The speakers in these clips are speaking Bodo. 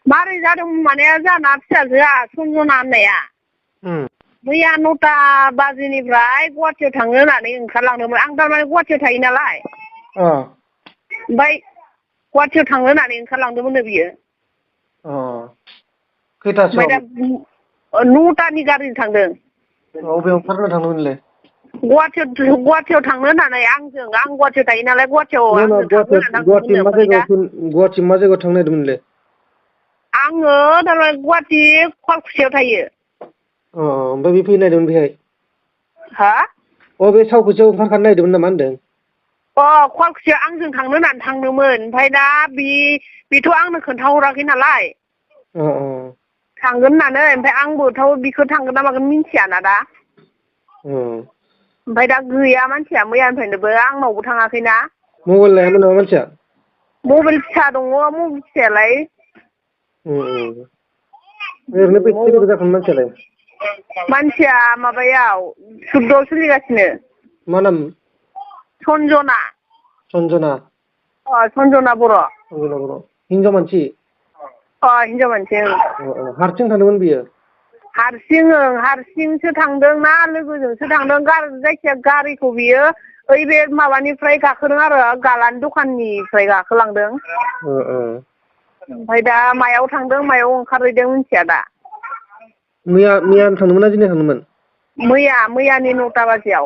मारै जादों माने जाना फिसाजोआ सनजना होननाया मैया 9टा बाजिनिफ्राय गुवाहाटियाव थांनो होननानै ओंखारलांदोंमोन आं थारमाने गुवाहाटियाव थायो नालाय ओमफ्राय गुवाहाटियाव थांनो होननानै ओंखारलांदोंमोननो बियो खैथासोआव ओमफ्राय दा 9टानि गारिजों थांदों अबेयाव ओंखारनो थांदोंमोनलाय गुवाहाटियाव थांनो होननानै आं गुवाहाटियाव थायो नालाय गुवाहाटियाव आंजों थांनो होननानै थांदोंमोननो ओमफ्राय दा गुवाहाटि मा जायगायाव थांनो नागिरदोंमोनलाय आङो थारमाने गुवाहाटि खुवालकुसियाव थायो ओमफ्राय बे फैनो नागिरदोंमोन बेहाय हा बे सावकुसियाव ओंखारखानो नागिरदोंमोन नामा होनदों खुवालकुसियाव आंजों थांनो होननानै थांदोंमोन ओमफ्राय दा बेथ' आंनो खोन्थाहराखै नालाय थांगोन होननानै ओमफ्राय आंबोथ' बिखौ थांगोन ना मागोन मिन्थियाना दा ओमफ्राय दा गैया मानसिया मैयानिफ्रायनोबो आंनावबो थाङाखैना मबाइल लायामोन नामा मानसिया मबाइल फिसा दङ मबाइल फिसायालाय ओरैनो बेसे जाखोमोन मानसियालाय मानसिया माबायाव 14 सोलिगासिनो मा नाम सनजना सनजना सनजना बर' हिनजाव मानसि हिनजाव मानसि हारसिं थांदोंमोन बियो हारसिंसो थांदों ना लोगोजोंसो थांदों जायखिया गारिखौ बियो ओइ बे माबानिफ्राय गाखोदों आरो गालानि दखाननिफ्राय गाखोलांदों ओमफ्राय दा मायाव थांदों मायाव ओंखारहैदों मिथिया दा मैया थांदोंमोन ना दिनै थांदोंमोन मैयानि 9टा बाजियाव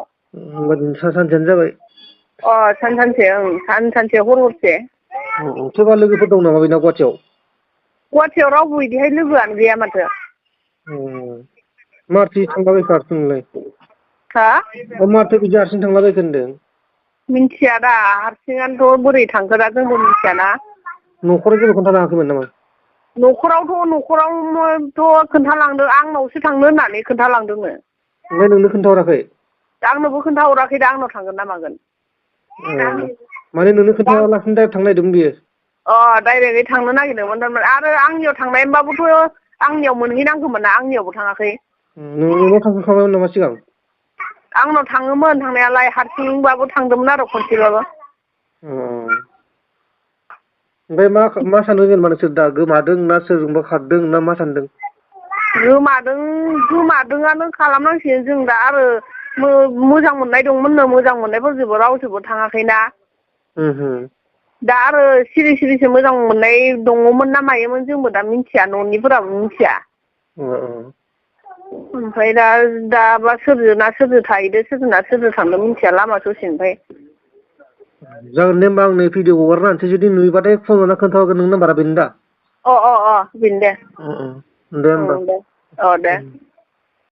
होमबा दिनै सानसेयानो जाबाय सानसे हर हरसे सोरबा लोगोफोर दं नामा बेनाव गुवाहाटियाव रावबो बिदिहाय लोगोआनो गैया माथो माथो थांलाबायखो हारसिंलाय माथो बिदि हारसिं थांलाबायखो होनदों मिन्थिया दा हारसिङानोथ' बोरै थांखो दा जोंबो मिन्थियाना न'खराव जेबो खोन्थानो हायाखैमोन नामा न'खरावथ' खोन्थालांदों आंनावसो थांनो होननानै खोन्थालांदोंनो ओमफ्राय नोंनो खोन्थाहराखै आंनोबो खोन्थाहराखै दा आंनाव थांगोन ना मागोन माने नोंनो खोन्थाहरालासिनो डाइरेक्ट थांनो नागिरदोंमोन बियो डाइरेक्टयै थांनो नागिरदोंमोन थारमाने आरो आंनियाव थांनायमोनबाबोथ' आंनियाव मोनहैनांगौमोन ना आंनियावबो थाङाखै नोंनाव थांखांखाबायमोन नामा सिगां आंनाव थाङोमोन थांनायालाय हारसिंबाबो थांदोंमोन आरो खनसेबाबो ओमफ्राय मा सानदों जेनेबा नोंसोर दा गोमादों ना सोरजोंबा खारदों ना मा सानदों गोमादोंआनो खालामनांसिगोन जों दा आरो मोजां मोननाय दंमोननो मोजां मोननायफोरजोंबो रावजोंबो थाङाखैना दा आरो सिरि सिरिसो मोजां मोननाय दङमोन ना मायोमोन जोंबो दा मिन्थिया न'निफोराबो मिन्थिया ओमफ्राय दाबा सोरजों थाहैदो सोरजों थांदों मिन्थिया लामा ससेनिफ्राय जागोन दे होमबा आं नै भिडिअ हगारना होनोसै जुदि नुयोबाथाय फन हरना खोन्थाहरगोन नोंनि नाम्बारा बेनो दा बेनो दे दे होमबा दे